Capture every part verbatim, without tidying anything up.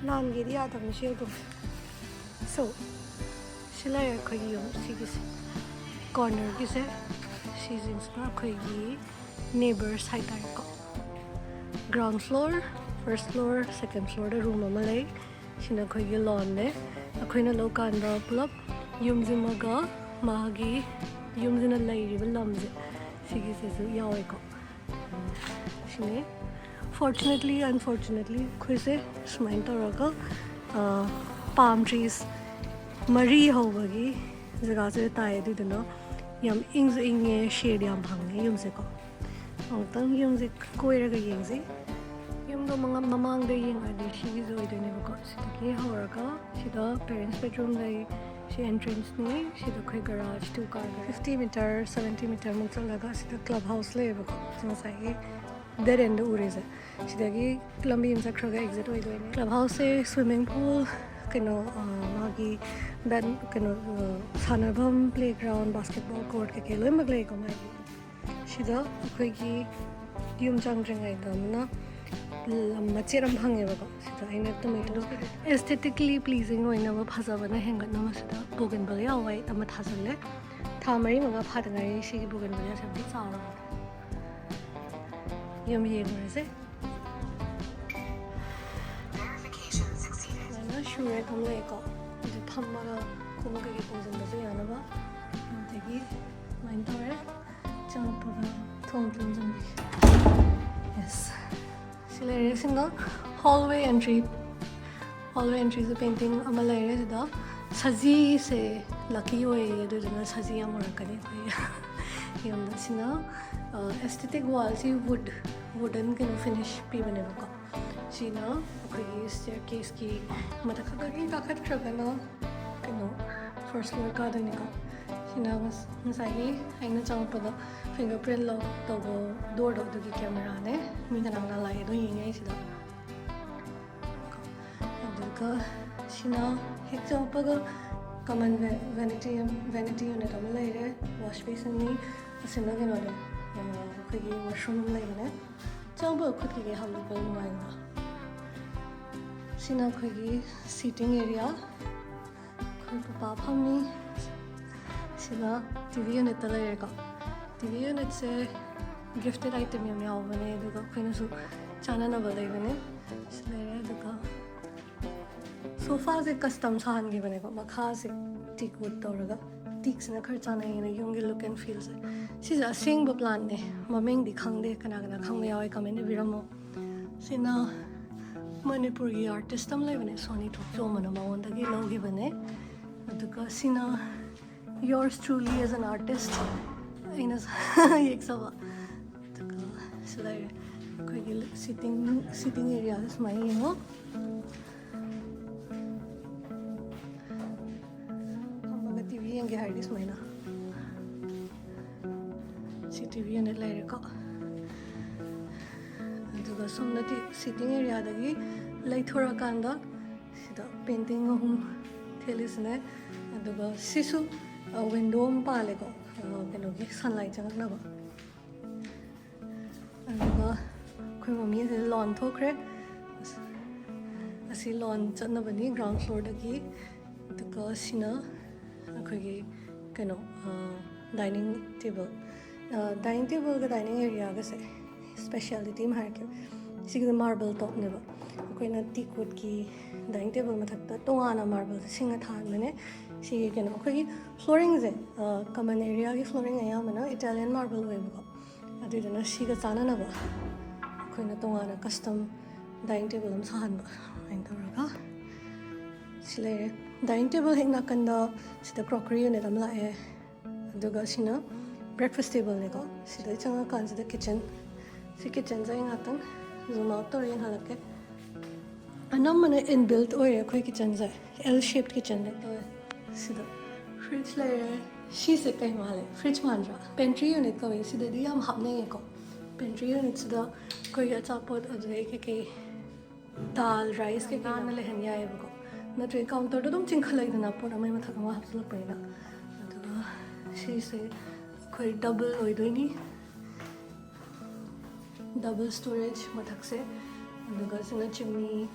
ꯅꯍꯥꯟꯒꯤꯗꯤ ꯌꯥꯗꯕꯅꯤ ꯁꯤ ꯑꯗꯨꯝ꯫ So, ꯁꯤ ꯂꯩꯔꯦ ꯑꯩꯈꯣꯏꯒꯤ ꯌꯨꯝ ꯁꯤꯒꯤꯁꯦ, ꯀꯣꯔꯅꯔꯒꯤꯁꯦ꯫ ꯁꯤꯁꯤꯡꯁꯤꯅ ꯑꯩꯈꯣꯏꯒꯤ ꯅꯦꯕꯔꯁ ꯍꯥꯏꯇꯥꯔꯦꯀꯣ꯫ Ground floor, first floor, second floorꯗ ꯔꯨꯝ ꯑꯃ ꯂꯩ꯫ ꯁꯤꯅ ꯑꯩꯈꯣꯏꯒꯤ ꯂꯣꯟꯅꯦ꯫ ꯑꯩꯈꯣꯏꯅ ꯂꯧꯀꯥꯟꯗ ꯄꯨꯂꯞ ꯌꯨꯝꯁꯤꯃꯒ ꯃꯥꯒꯤ ꯌꯨꯝꯁꯤꯅ ꯂꯩꯔꯤꯕ ꯂꯝꯁꯦ, ꯁꯤꯒꯤꯁꯤꯁꯨ ꯌꯥꯎꯋꯦꯀꯣ꯫ ꯁꯤꯅꯦ꯫ Fortunately, unfortunately, ꯑꯩꯈꯣꯏꯁꯦ ꯁꯨꯃꯥꯏꯅ ꯇꯧꯔꯒ, palm trees ꯃꯔꯤ ꯍꯧꯕꯒꯤ ꯖꯒꯥꯁꯤꯗ ꯇꯥꯏ꯫ ꯑꯗꯨꯗꯨꯅ ꯌꯥꯝ ꯏꯪꯁꯨ ꯏꯪꯉꯦ, shade ꯌꯥꯝ ꯐꯪꯉꯦ ꯌꯨꯝꯁꯦꯀꯣ꯫ ꯑꯃꯨꯛꯇꯪ ꯌꯨꯝꯁꯦ ꯀꯣꯏꯔꯒ ꯌꯦꯡꯁꯤ꯫ ꯌꯨꯝꯗꯣ ꯃꯉ-, ꯃꯃꯥꯡꯗ ꯌꯦꯡꯉꯗꯤ ꯁꯤꯒꯤꯁꯨ ꯑꯣꯏꯗꯣꯏꯅꯦꯕꯀꯣ꯫ ꯁꯤꯗꯒꯤ ꯍꯧꯔꯒ ꯁꯤꯗ parents bedroom ꯂꯩ, ꯁꯤ entranceꯅꯤ, ꯁꯤꯗ ꯑꯩꯈꯣꯏ garage two car fifty meter, seventy meter ꯃꯨꯛ ꯆꯠꯂꯒ ꯁꯤꯗ club house ꯂꯩꯌꯦꯕꯀꯣ꯫ ꯁꯤ ꯉꯁꯥꯏꯒꯤ dead endꯗ ꯎꯔꯤꯁꯦ꯫ ꯁꯤꯗꯒꯤ ꯂꯝꯕꯤ ꯑꯃ ꯆꯠꯈ꯭ꯔꯒ exit ꯑꯣꯏꯗꯣꯏꯅꯦ꯫ Club houseꯁꯦ swimming pool, ꯀꯩꯅꯣ, ꯑ, ꯃꯥꯒꯤ bad-, ꯀꯩꯅꯣ, ꯑ, ꯁꯥꯟꯅꯐꯝ, playground, basketball court ꯀꯩꯀꯩ ꯂꯣꯏꯅꯃꯛ ꯂꯩꯀꯣ ꯃꯥꯒꯤ꯫ ꯁꯤꯗ ꯑꯩꯈꯣꯏꯒꯤ ꯌꯨꯝ ꯆꯪꯗ꯭ꯔꯤꯉꯩꯗ ꯑꯃꯅ ꯂꯝ ꯃꯆꯦꯠ ꯑꯃ ꯐꯪꯉꯦꯕꯀꯣ꯫ ꯁꯤꯗ ꯑꯩꯅ tomato, aesthetically pleasing ꯑꯣꯏꯅꯕ, ꯐꯖꯕꯅ ꯍꯦꯟꯒꯠꯅꯕ ꯁꯤꯗ bougainvillea white ꯑꯃ ꯊꯥꯖꯤꯜꯂꯦ꯫ ꯊꯥ ꯃꯔꯤ ꯃꯉꯥ ꯐꯥꯗ ꯉꯥꯏꯔꯤ ꯁꯤꯒꯤ bougainvilleaꯁꯦ ꯌꯥꯝ ꯊꯤ ꯆꯥꯎꯔꯕꯅꯦ꯫ ꯌꯨꯝ ꯌꯦꯡꯉꯨꯔꯁꯦ꯫ ꯁꯨꯃꯥꯏꯅ ꯁꯨꯔꯦ ꯊꯝꯂꯛꯑꯦꯀꯣ꯫ ꯑꯗꯨ ꯐꯝꯃꯒ ꯈꯣꯡꯎꯞ ꯀꯩꯀꯩ ꯄꯨꯁꯤꯟꯕꯁꯨ ꯌꯥꯅꯕ꯫ ꯑꯗꯒꯤ ꯁꯨꯃꯥꯏꯅ ꯇꯧꯔꯦ꯫ ꯆꯪꯉꯛꯄꯒ ꯊꯣꯡ ꯊꯤꯡꯖꯤꯟꯕꯤ꯫ Yes꯫ ꯁꯤ ꯂꯩꯔꯦ꯫ ꯁꯤꯅ hallway entry꯫ Hallway entryꯁꯦ painting ꯑꯃ ꯂꯩꯔꯦ ꯁꯤꯗ꯫ ꯁꯖꯤꯁꯦ lucky ꯑꯣꯏꯌꯦ, ꯑꯗꯨꯗꯨꯅ ꯁꯖꯤ ꯌꯥꯝ ꯎꯔꯛꯀꯅꯤ ꯑꯩꯈꯣꯏ ꯌꯨꯝꯗ꯫ ꯁꯤꯅ, ꯑ, aesthetic wallꯁꯤ wood, wooden ꯀꯩꯅꯣ finish ꯄꯤꯕꯅꯦꯕꯀꯣ꯫ ꯁꯤꯅ ꯑꯩꯈꯣꯏꯒꯤ staircaseꯀꯤ ꯃꯊꯛ ꯈꯛꯇꯒꯤ ꯀꯥꯈꯠꯈ꯭ꯔꯒꯅ ꯀꯩꯅꯣ first floor ꯀꯥꯗꯣꯏꯅꯤꯀꯣ꯫ ꯁꯤꯅ ꯉꯁ-, ꯉꯁꯥꯏꯒꯤ ꯑꯩꯅ ꯆꯪꯉꯛꯄꯗ fingerprint lock ꯇꯧꯕ doorꯗꯣ, ꯑꯗꯨꯒꯤ cameraꯅꯦ꯫ ꯃꯤ ꯀꯅꯥ ꯀꯅꯥ ꯂꯥꯛꯑꯦꯗꯣ ꯌꯦꯡꯉꯦ ꯑꯩ ꯁꯤꯗ꯫ ꯑꯗꯨꯒ ꯁꯤꯅ ꯍꯦꯛ ꯆꯪꯉꯛꯄꯒ common va-, vanity, vanity unit ꯑꯃ ꯂꯩꯔꯦ, wash basinꯅꯤ꯫ ꯑꯁꯤꯅ ꯀꯩꯅꯣꯅꯦ, ꯑ, ꯑꯩꯈꯣꯏꯒꯤ washroom ꯑꯃ ꯂꯩꯕꯅꯦ꯫ ꯆꯪꯕ ꯈꯨꯠ ꯀꯩꯀꯩ ꯍꯥꯝꯗꯣꯛꯄ ꯅꯨꯡꯉꯥꯏꯕ꯫ ꯁꯤꯅ ꯑꯩꯈꯣꯏꯒꯤ seating area, ꯑꯩꯈꯣꯏ ꯄꯄꯥ ꯐꯝꯃꯤ꯫ ꯁꯤꯅ T V unitꯇ ꯂꯩꯔꯦꯀꯣ꯫ T V unitꯁꯦ gifted item ꯌꯥꯝ ꯌꯥꯎꯕꯅꯦ, ꯑꯗꯨꯒ ꯑꯩꯈꯣꯏꯅꯁꯨ ꯆꯥꯅꯅꯕ ꯂꯩꯕꯅꯦ꯫ ꯁꯤ ꯂꯩꯔꯦ꯫ ꯑꯗꯨꯒ sofaꯁꯦ custom ꯁꯥꯍꯟꯈꯤꯕꯅꯦꯀꯣ, ꯃꯈꯥꯁꯦ teak wood ꯇꯧꯔꯒ꯫ Teakꯁꯤꯅ ꯈꯔ ꯆꯥꯟꯅꯩꯌꯦꯅ ꯌꯨꯝꯒꯤ look and feelꯁꯦ꯫ ꯁꯤꯁꯦ ꯑꯁꯦꯡꯕ plantꯅꯦ, ꯃꯃꯤꯡꯗꯤ ꯈꯪꯗꯦ, ꯀꯅꯥ ꯀꯅꯥ ꯈꯪꯕ ꯌꯥꯎꯋꯦ comment ꯏꯕꯤꯔꯝꯃꯣ꯫ ꯁꯤꯅ ꯃꯅꯤꯄꯨꯔꯒꯤ artist ꯑꯃ ꯂꯩꯕꯅꯦ, ꯁꯣꯅꯤ ꯊꯣꯛꯆꯣꯝ ꯑꯅ, ꯃꯉꯣꯟꯗꯒꯤ ꯂꯧꯈꯤꯕꯅꯦ꯫ ꯑꯗꯨꯒ ꯁꯤꯅ yours truly as an artist, ꯑꯩꯅ ꯌꯦꯛꯆꯕ꯫ ꯑꯗꯨꯒ ꯁꯤ ꯂꯩꯔꯦ ꯑꯩꯈꯣꯏꯒꯤ seating, seating areaꯁꯦ ꯁꯨꯃꯥꯏꯅ ꯌꯦꯡꯉꯣ꯫ ꯐꯝꯃꯒ T V ꯌꯦꯡꯒꯦ ꯍꯥꯏꯔꯗꯤ ꯁꯨꯃꯥꯏꯅ ꯁꯤ T V unit ꯂꯩꯔꯦꯀꯣ꯫ ꯑꯗꯨꯒ ꯁꯣꯝꯗꯗꯤ seating areaꯗꯒꯤ ꯂꯩꯊꯣꯔꯛꯀꯥꯟꯗ ꯁꯤꯗ painting ꯑꯍꯨꯝ ꯊꯦꯠꯂꯤꯁꯤꯅꯦ꯫ ꯑꯗꯨꯒ ꯁꯤꯁꯨ window ꯑꯃ ꯄꯥꯜꯂꯦꯀꯣ, ꯀꯩꯅꯣꯒꯤ sunlight ꯆꯪꯉꯛꯅꯕ꯫ ꯑꯗꯨꯒ ꯑꯩꯈꯣꯏ ꯃꯃꯤ ꯑꯁꯤ lawn ꯊꯣꯛꯈ꯭ꯔꯦ꯫ ꯑꯁꯤ lawn ꯆꯠꯅꯕꯅꯤ ground floorꯗꯒꯤ꯫ ꯑꯗꯨꯒ ꯁꯤꯅ ꯑꯩꯈꯣꯏꯒꯤ ꯀꯩꯅꯣ, dining table꯫ Dining tableꯒ dining areaꯒꯁꯦ speciality ꯑꯃ ꯍꯥꯏꯔꯛꯀꯦ꯫ ꯁꯤꯒꯤꯗ marble topꯅꯦꯕ꯫ ꯑꯩꯈꯣꯏꯅ teak woodꯀꯤ dining table ꯃꯊꯛꯇ ꯇꯣꯉꯥꯟꯅ marbleꯁꯦ ꯁꯤꯡꯉ ꯊꯥꯍꯟꯕꯅꯦ꯫ ꯁꯤꯒꯤ ꯀꯩꯅꯣ, ꯑꯩꯈꯣꯏꯒꯤ flooringꯁꯦ, common areaꯒꯤ flooring ꯑꯌꯥꯝꯕꯅ Italian marble ꯑꯣꯏꯌꯦꯕꯀꯣ꯫ ꯑꯗꯨꯏꯗꯨꯅ ꯁꯤꯒ ꯆꯥꯟꯅꯅꯕ ꯑꯩꯈꯣꯏꯅ ꯇꯣꯉꯥꯟꯅ custom dining table ꯑꯃ ꯁꯥꯍꯟꯕ꯫ ꯑꯗꯨꯃꯥꯏꯅ ꯇꯧꯔꯒ ꯁꯤ ꯂꯩꯔꯦ꯫ Dining table ꯍꯦꯛ ꯅꯥꯀꯟꯗ ꯁꯤꯗ crockery unit ꯑꯃ ꯂꯥꯛꯑꯦ꯫ ꯑꯗꯨꯒ ꯁꯤꯅ breakfast tableꯅꯦꯀꯣ꯫ ꯁꯤꯗꯩ ꯆꯪꯉꯀꯥꯟꯁꯤꯗ kitchen, ꯁꯤ kitchenꯁꯦ ꯑꯩ ꯉꯥꯛꯇꯪ zoom out ꯇꯧꯔ ꯌꯦꯡꯍꯜꯂꯛꯀꯦ꯫ ꯑꯅꯝꯕꯅ inbuilt ꯑꯣꯏꯔꯦ ꯑꯩꯈꯣꯏ kitchenꯁꯦ, L shaped kitchenꯅꯦ ꯇꯧꯋꯦ꯫ ꯁꯤꯗ fridge ꯂꯩꯔꯦ꯫ ꯁꯤꯁꯦ ꯀꯩ ꯃꯥꯜꯂꯦ? Fridge ꯃꯥꯟꯗ꯭ꯔꯥ? Pantry unit ꯀꯧꯋꯦ꯫ ꯁꯤꯗꯗꯤ ꯌꯥꯝ ꯍꯥꯞꯅꯩꯌꯦꯀꯣ꯫ Pantry unitꯁꯤꯗ ꯑꯩꯈꯣꯏꯒꯤ ꯑꯆꯥꯄꯣꯠ ꯑꯗꯨꯗꯩ ꯀꯩꯀꯩ ꯗꯥꯜ, rice ꯀꯩꯀꯩ ꯅꯥꯟꯅ ꯂꯩꯍꯟ ꯌꯥꯏꯌꯦꯕꯀꯣ꯫ ꯅꯠꯇ꯭ꯔꯒ counterꯗꯣ ꯑꯗꯨꯝ ꯆꯤꯡꯈꯠꯂꯛꯏꯗꯅ, ꯄꯣꯠ ꯑꯃꯒꯤ ꯃꯊꯛ ꯑꯃ ꯍꯥꯞꯆꯤꯜꯂꯛꯄꯅꯤꯅ꯫ ꯑꯗꯨꯒ ꯁꯤꯁꯦ ꯑꯩꯈꯣꯏ double ꯑꯣꯏꯗꯣꯏꯅꯤ, double storage ꯃꯊꯛꯁꯦ꯫ ꯑꯗꯨꯒ ꯁꯤꯅ ꯆꯤꯝꯅꯤ,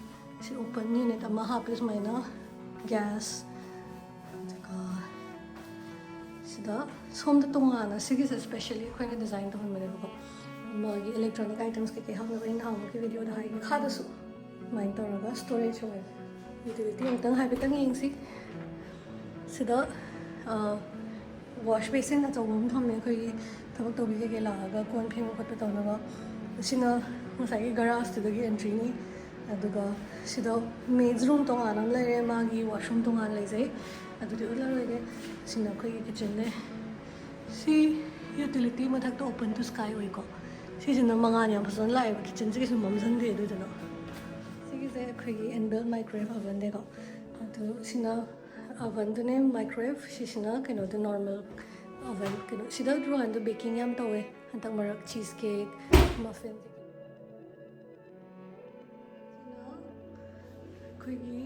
ꯁꯤ open unit ꯑꯃ ꯍꯥꯞꯄꯦ ꯁꯨꯃꯥꯏꯅ, gas, ꯑꯗꯨꯒ ꯁꯤꯗ ꯁꯣꯝꯗ ꯇꯣꯉꯥꯟꯅ, ꯁꯤꯒꯤꯁꯦ specially ꯑꯩꯈꯣꯏꯅ design ꯇꯧꯍꯟꯕꯅꯦꯕꯀꯣ꯫ ꯃꯥꯒꯤ electronic items ꯀꯩꯀꯩ ꯍꯥꯞꯅꯕ ꯑꯩꯅ ꯅꯍꯥꯟꯃꯨꯛꯀꯤ video ꯗ ꯍꯥꯏ꯫ ꯃꯈꯥꯗꯁꯨ ꯑꯗꯨꯃꯥꯏꯅ ꯇꯧꯔꯒ storage ꯑꯣꯏ꯫ Utility ꯑꯃꯨꯛꯇꯪ ꯍꯥꯏꯐꯦꯠꯇꯪ ꯌꯦꯡꯁꯤ꯫ ꯁꯤꯗ wash basin ꯑꯆꯧꯕ ꯑꯃ ꯊꯝꯃꯦ, ꯑꯩꯈꯣꯏꯒꯤ ꯊꯕꯛ ꯇꯧꯕꯤ ꯀꯩꯀꯩ ꯂꯥꯛꯑꯒ ꯀꯣꯟ ꯐꯦꯡꯕ ꯈꯣꯠꯄ ꯇꯧꯅꯕ꯫ ꯁꯤꯅ ꯉꯁꯥꯏꯒꯤ garage ꯇꯨꯗꯒꯤ entry ꯅꯤ꯫ ꯑꯗꯨꯒ ꯁꯤꯗ maid's room ꯇꯣꯉꯥꯟꯅ ꯑꯃ ꯂꯩꯔꯦ, ꯃꯥꯒꯤ washroom ꯇꯣꯉꯥꯟꯅ ꯂꯩꯖꯩ꯫ ꯑꯗꯨꯗꯤ ꯎꯠꯂꯔꯣꯏꯒꯦ꯫ ꯁꯤꯅ ꯑꯩꯈꯣꯏꯒꯤ kitchen ꯅꯦ꯫ ꯁꯤ utility ꯃꯊꯛꯇ open to sky ꯑꯣꯏꯀꯣ꯫ ꯁꯤꯁꯤꯅ ꯃꯉꯥꯜ ꯌꯥꯝ ꯐꯖꯅ ꯂꯥꯛꯑꯦꯕ, kitchen ꯁꯦ ꯀꯩꯁꯨ ꯃꯝꯁꯤꯟꯗꯦ꯫ ꯑꯗꯨꯗꯨꯅ ꯁꯤꯒꯤꯁꯦ ꯑꯩꯈꯣꯏꯒꯤ inbuilt microwave oven ꯅꯦꯀꯣ꯫ ꯑꯗꯨ ꯁꯤꯅ oven ꯗꯨꯅꯦ, microwave꯫ ꯁꯤꯁꯤꯅ ꯀꯩꯅꯣꯗ normal oven꯫ ꯀꯩꯅꯣ ꯁꯤꯗ ꯔꯣꯍꯟꯗꯣ baking ꯌꯥꯝ ꯇꯧꯋꯦ ꯍꯟꯗꯛ ꯃꯔꯛ, cheese cake, muffin꯫ ꯁꯤꯅ ꯑꯩꯈꯣꯏꯒꯤ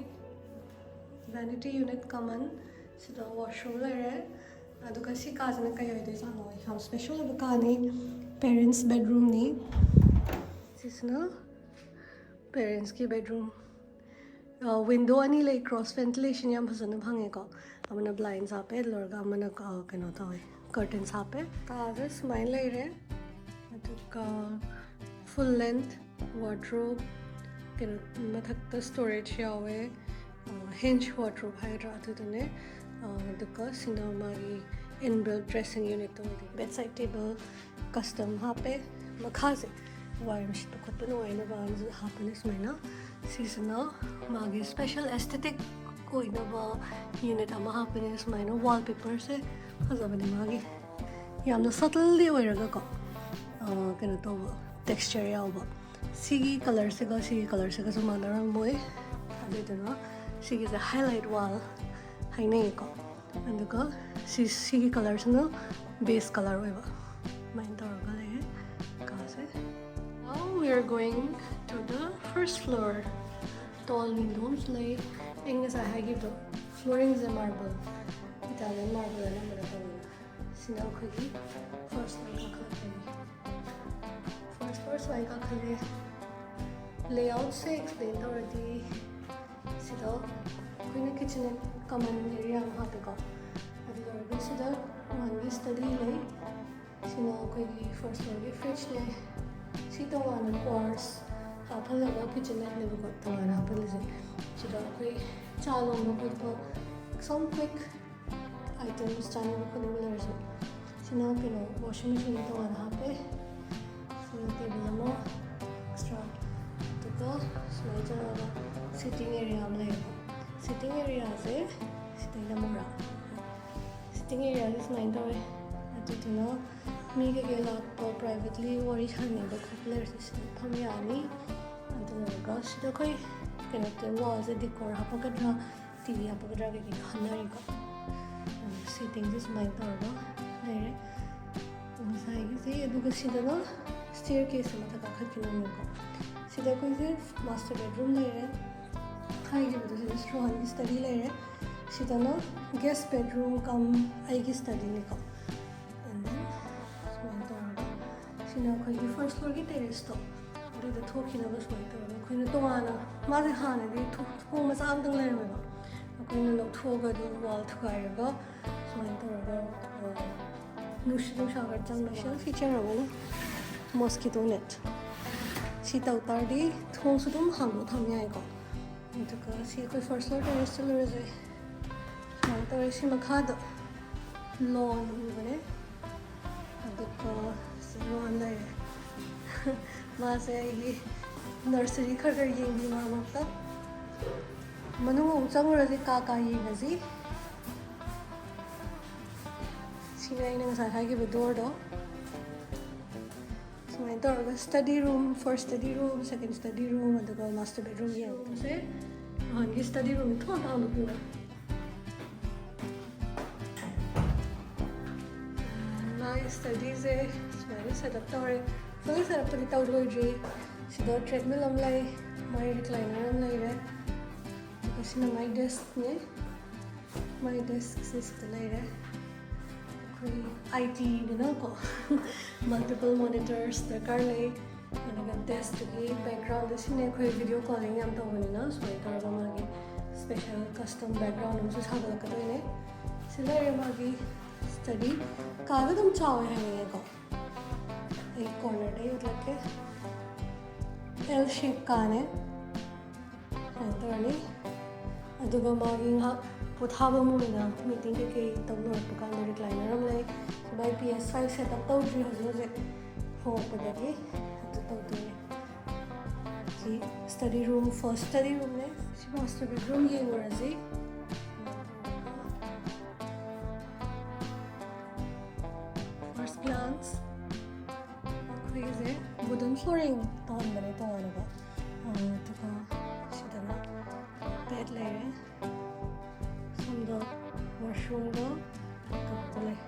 vanity unit common꯫ ꯁꯤꯗ washroom ꯂꯩꯔꯦ꯫ ꯑꯗꯨꯒ ꯁꯤ ꯀꯥꯁꯤꯅ ꯀꯩ ꯑꯣꯏꯗꯣꯏꯖꯥꯠꯅꯣ? ꯌꯥꯝ special ꯑꯣꯏꯕ ꯀꯥꯅꯤ, parents bedroom ꯅꯤ꯫ ꯁꯤꯁꯤꯅ parents ꯀꯤ bedroom꯫ Window ꯑꯅꯤ ꯂꯩ, cross ventilation ꯌꯥꯝ ꯐꯖꯅ ꯐꯪꯉꯦꯀꯣ꯫ ꯑꯃꯅ blinds ꯍꯥꯞꯄꯦ, ꯂꯣꯏꯔꯒ ꯑꯃꯅ ꯀꯩꯅꯣ ꯇꯧꯋꯦ, curtains ꯍꯥꯞꯄꯦ꯫ ꯀꯥꯁꯦ ꯁꯨꯃꯥꯏꯅ ꯂꯩꯔꯦ꯫ ꯑꯗꯨꯒ full length wardrobe, ꯀꯩꯅꯣ, ꯃꯊꯛꯇ storage ꯌꯥꯎꯋꯦ, hinge wardrobe ꯍꯥꯏꯒꯗ꯭ꯔꯥ, ꯑꯗꯨꯗꯨꯅꯦ꯫ ꯑꯗꯨꯒ ꯁꯤꯅ ꯃꯥꯒꯤ inbuilt dressing unit ꯇꯣ ꯑꯣꯏꯗꯣꯏꯅꯦ꯫ Bedside table custom ꯍꯥꯞꯄꯦ꯫ ꯃꯈꯥꯁꯦ ꯋꯥꯏꯔꯝ ꯁꯤꯠꯄ ꯈꯣꯠꯄ ꯅꯨꯡꯉꯥꯏꯅꯕ ꯍꯥꯞꯄꯅꯦ ꯁꯨꯃꯥꯏꯅ꯫ ꯁꯤꯁꯤꯅ ꯃꯥꯒꯤ special aesthetic ꯑꯣꯏꯅꯕ unit ꯑꯃ ꯍꯥꯞꯄꯅꯦ ꯁꯨꯃꯥꯏꯅ꯫ Wallpaper ꯁꯦ ꯐꯖꯕꯅꯦ ꯃꯥꯒꯤ, ꯌꯥꯝꯅ subtle ꯗꯤ ꯑꯣꯏꯔꯒꯀꯣ, ꯀꯩꯅꯣ ꯇꯧꯕ, texture ꯌꯥꯎꯕ꯫ ꯁꯤꯒꯤ colour ꯁꯤꯒ ꯁꯤꯒꯤ colour ꯁꯤꯒꯁꯨ ꯃꯥꯟꯅꯔꯝꯃꯣꯏ꯫ ꯑꯗꯨꯗꯨꯅ ꯁꯤꯒꯤꯁꯦ highlight wall ꯍꯥꯏꯅꯩꯌꯦꯀꯣ꯫ ꯑꯗꯨꯒ ꯁꯤ, ꯁꯤꯒꯤ colour ꯁꯤꯅ base colour ꯑꯣꯏꯕ꯫ ꯑꯗꯨꯃꯥꯏꯅ ꯇꯧꯔꯒ ꯂꯩꯔꯦ ꯀꯥꯁꯦ꯫ Now we are going to the first floor. Tall window ꯑꯃꯁꯨ ꯂꯩ꯫ ꯑꯩ ꯉꯁꯥꯏ ꯍꯥꯏꯈꯤꯕꯗꯣ, flooring ꯁꯦ marble, Italian marble ꯑꯅꯝꯕꯅ ꯇꯧꯋꯦ꯫ ꯁꯤꯅ ꯑꯩꯈꯣꯏꯒꯤ first floor ꯀꯥꯈꯠꯂꯛꯄꯅꯤ꯫ First floor ꯁꯨꯃꯥꯏꯅ ꯀꯥꯈꯠꯂꯦ꯫ Layoutꯁꯦ explain ꯇꯧꯔꯗꯤ, ꯁꯤꯗ ꯑꯩꯈꯣꯏꯅ kitchenette common area ꯑꯃ ꯍꯥꯞꯄꯦꯀꯣ꯫ ꯑꯗꯨ ꯂꯣꯏꯔꯒ ꯁꯤꯗ ꯔꯣꯍꯟꯒꯤ study ꯂꯩ꯫ ꯁꯤꯅ ꯑꯩꯈꯣꯏꯒꯤ first floorꯒꯤ fridgeꯅꯦ꯫ ꯁꯤ ꯇꯣꯉꯥꯟꯅ quartz ꯍꯥꯞꯍꯜꯂꯒ kitchenetteꯅꯦꯕꯀꯣ ꯇꯣꯉꯥꯟꯅ ꯍꯥꯞꯍꯜꯂꯤꯁꯦ꯫ ꯁꯤꯗ ꯑꯩꯈꯣꯏ ꯆꯥ ꯂꯣꯟꯕ ꯈꯣꯠꯄ some quick items ꯆꯥꯅꯤꯡꯕ ꯈꯣꯠꯅꯤꯡꯕ ꯂꯩꯔꯁꯨ꯫ ꯁꯤꯅ ꯀꯩꯅꯣ washing machineꯒꯤ ꯇꯣꯉꯥꯟꯅ ꯍꯥꯞꯄꯦ꯫ ꯁꯤꯅ table ꯑꯃ extra꯫ ꯑꯗꯨꯒ ꯁꯨꯃꯥꯏꯅ ꯆꯪꯉꯒ sitting area ꯑꯃ ꯂꯩꯌꯦꯕ꯫ Sitting areaꯁꯦ ꯁꯤꯗꯩꯗ ꯑꯃꯨꯛ ꯂꯥꯛꯑꯣ꯫ Sitting areaꯁꯦ ꯁꯨꯃꯥꯏꯅ ꯇꯧꯋꯦ꯫ ꯑꯗꯨꯗꯨꯅ ꯃꯤ ꯀꯩꯀꯩ ꯂꯥꯛꯄ privately ꯋꯥꯔꯤ ꯁꯥꯟꯅꯅꯤꯡꯕ ꯈꯣꯠꯄ ꯂꯩꯔꯁꯨ ꯁꯤꯗ ꯐꯝ ꯌꯥꯅꯤ꯫ ꯑꯗꯨ ꯂꯣꯏꯔꯒ ꯁꯤꯗ ꯑꯩꯈꯣꯏ ꯀꯩꯅꯣ wallꯁꯦ decor ꯍꯥꯞꯄꯒꯗ꯭ꯔꯥ, TV ꯍꯥꯞꯄꯒꯗ꯭ꯔꯥ ꯀꯩꯀꯩ ꯈꯟꯅꯔꯤꯀꯣ꯫ Sittingꯁꯦ ꯁꯨꯃꯥꯏꯅ ꯇꯧꯔꯒ ꯂꯩꯔꯦ ꯉꯁꯥꯏꯒꯤꯁꯦ꯫ ꯑꯗꯨꯒ ꯁꯤꯗꯅ staircase ꯃꯊꯛ ꯀꯥꯈꯠꯈꯤꯗꯣꯏꯅꯦꯕꯀꯣ꯫ ꯁꯤꯗ ꯑꯩꯈꯣꯏꯁꯦ master bedroom ꯂꯩꯔꯦ꯫ ꯍꯥꯏꯈꯤꯕꯗꯣ ꯁꯤꯗ ꯔꯣꯍꯟꯒꯤ study ꯂꯩꯔꯦ꯫ ꯁꯤꯗꯅ guest bedroom cum ꯑꯩꯒꯤ studyꯅꯤꯀꯣ꯫ And then ꯁꯨꯃꯥꯏꯅ ꯇꯧꯔꯒ ꯁꯤꯅ ꯑꯩꯈꯣꯏꯒꯤ first floorꯒꯤ terraceꯇꯣ ꯑꯗꯨꯗ ꯊꯣꯛꯈꯤꯅꯕ ꯁꯨꯃꯥꯏꯅ ꯇꯧꯔꯒ ꯑꯩꯈꯣꯏꯅ ꯇꯣꯉꯥꯟꯅ, ꯃꯥꯁꯦ ꯍꯥꯟꯅꯗꯤ ꯊꯣ-, ꯊꯣꯡ ꯃꯆꯥ ꯑꯃꯇꯪ ꯂꯩꯔꯝꯃꯦꯕ꯫ ꯑꯩꯈꯣꯏꯅ ꯂꯧꯊꯣꯛꯑꯒ ꯑꯗꯨꯝ wall ꯊꯨꯒꯥꯏꯔꯒ ꯁꯨꯃꯥꯏꯅ ꯇꯧꯔꯒ, ꯑ, ꯅꯨꯡꯁꯤꯠ ꯅꯨꯡꯁꯥ ꯈꯔ ꯆꯪꯅꯕ feature ꯑꯃꯅ mosquito net꯫ ꯁꯤ ꯇꯧ ꯇꯥꯔꯗꯤ ꯊꯣꯡꯁꯨ ꯑꯗꯨꯝ ꯍꯥꯡꯗꯣꯛ ꯊꯝ ꯌꯥꯏꯀꯣ꯫ ꯑꯗꯨꯒ ꯁꯤ ꯑꯩꯈꯣꯏ first floor terrace ꯆꯠꯂꯨꯔꯁꯦ꯫ ꯁꯨꯃꯥꯏꯅ ꯇꯧꯔꯦ꯫ ꯁꯤ ꯃꯈꯥꯗ lawn ꯎꯕꯅꯦ꯫ ꯑꯗꯨꯒ ꯁꯤ ꯂꯣꯟ ꯂꯩꯔꯦ꯫ ꯃꯥꯁꯦ ꯑꯩꯒꯤ nursery ꯈꯔ ꯈꯔ ꯌꯦꯡꯕꯤ ꯃꯔꯛ ꯃꯔꯛꯇ꯫ ꯃꯅꯨꯡ ꯑꯃꯨꯛ ꯆꯪꯉꯨꯔꯁꯤ, ꯀꯥ ꯀꯥ ꯌꯦꯡꯉꯁꯤ꯫ ꯁꯤꯅ ꯑꯩꯅ ꯉꯁꯥꯏ ꯍꯥꯏꯈꯤꯕ doorꯗꯣ꯫ ꯁꯨꯃꯥꯏꯅ ꯇꯧꯔꯒ study room, first study room, second study room, ꯑꯗꯨꯒ master bedroom ꯌꯦꯡꯉꯁꯦ꯫ ꯔꯣꯍꯟꯒꯤ study room ꯊꯣꯡ ꯍꯥꯡꯗꯣꯛꯄꯤꯌꯨ꯫ ꯃꯥꯒꯤ studyꯁꯦ ꯁꯨꯃꯥꯏꯅ set up ꯇꯧꯔꯦ꯫ Fully set upꯄꯨꯗꯤ ꯇꯧ ꯂꯣꯏꯗ꯭ꯔꯤ꯫ ꯁꯤꯗ treadmill ꯑꯃ ꯂꯩ, ꯃꯥꯏ recliner ꯑꯃ ꯂꯩꯔꯦ꯫ ꯑꯗꯨꯒ ꯁꯤꯅ ꯃꯥꯏ deskꯅꯦ꯫ ꯃꯥꯏ deskꯁꯦ ꯁꯤꯗ ꯂꯩꯔꯦ꯫ ꯑꯩꯈꯣꯏ ITꯅꯤꯅꯀꯣ, multiple monitors ꯗꯔꯀꯥꯔ ꯂꯩ꯫ ꯑꯗꯨꯒ ꯗꯦꯁꯇꯨꯒꯤ ꯕꯦꯛꯒ꯭ꯔꯥꯎꯟꯗ ꯁꯤꯅꯦ, ꯑꯩꯈꯣꯏ ꯚꯤꯗꯤꯑꯣ ꯀꯣꯂꯤꯡ ꯌꯥꯝ ꯇꯧꯕꯅꯤꯅ ꯁꯨꯃꯥꯏꯅ ꯇꯧꯔꯒ ꯃꯥꯒꯤ ꯁ꯭ꯄꯦꯁꯦꯜ ꯀꯁꯇꯝ ꯕꯦꯛꯒ꯭ꯔꯥꯎꯟ ꯑꯃꯁꯨ ꯁꯥꯒꯠꯂꯛꯀꯗꯣꯏꯅꯦ꯫ ꯁꯤ ꯂꯩꯔꯦ ꯃꯥꯒꯤ ꯁ꯭ꯇꯗꯤ꯫ ꯀꯥꯗꯣ ꯑꯗꯨꯝ ꯆꯥꯎꯋꯦ ꯍꯥꯏꯅꯤꯡꯉꯦꯀꯣ꯫ ꯑꯩ ꯀꯣꯔꯅꯔꯗ ꯌꯦꯛꯂꯛꯀꯦ꯫ ꯑꯦꯜ ꯁꯦꯞ ꯀꯥꯅꯦ꯫ ꯁꯨꯃꯥꯏꯅ ꯇꯧꯔꯅꯤ꯫ ꯑꯗꯨꯒ ꯃꯥꯒꯤ ꯉꯥꯏꯍꯥꯛ ꯄꯣꯊꯥꯕ ꯑꯃ ꯑꯣꯏꯅ ꯃꯤꯇꯤꯡ ꯀꯩꯀꯩ ꯇꯧ ꯂꯣꯏꯔꯛꯄ ꯀꯥꯟꯗ ꯔꯤꯀ꯭ꯂꯥꯏꯅꯔ ꯑꯃ ꯂꯩ꯫ ꯁꯤꯗ ꯑꯩ P S five set up ꯇꯧꯗ꯭ꯔꯤ ꯍꯧꯖꯤꯛ ꯍꯧꯖꯤꯛ, ꯍꯧꯔꯛꯄꯗꯒꯤ ꯑꯗꯨ ꯇꯧꯗꯣꯏꯅꯦ꯫ ꯁꯤ ꯁ꯭ꯇꯗꯤ ꯔꯨꯝ, ꯐꯥꯔꯁ ꯁ꯭ꯇꯗꯤ ꯔꯨꯝꯅꯦ꯫ ꯁꯤ ꯃꯥꯁꯇꯔ ꯕꯦꯗꯔꯨꯝ ꯌꯦꯡꯉꯨꯔꯁꯤ꯫ ꯐꯥꯔꯁ ꯒ꯭ꯂꯥꯟꯁ ꯑꯩꯈꯣꯏꯒꯤꯁꯦ ꯋꯨꯗꯟ ꯐ꯭ꯂꯣꯔꯤꯡ ꯇꯧꯍꯟꯕꯅꯦ ꯇꯣꯉꯥꯟꯅꯀꯣ꯫ ꯑꯗꯨꯒ ꯁꯤꯗꯅ ꯕꯦꯗ ꯂꯩꯔꯦ꯫ ꯁꯣꯝꯗ ꯋꯥꯁꯔꯨꯝꯒ ꯀꯞꯇ ꯂꯩ꯫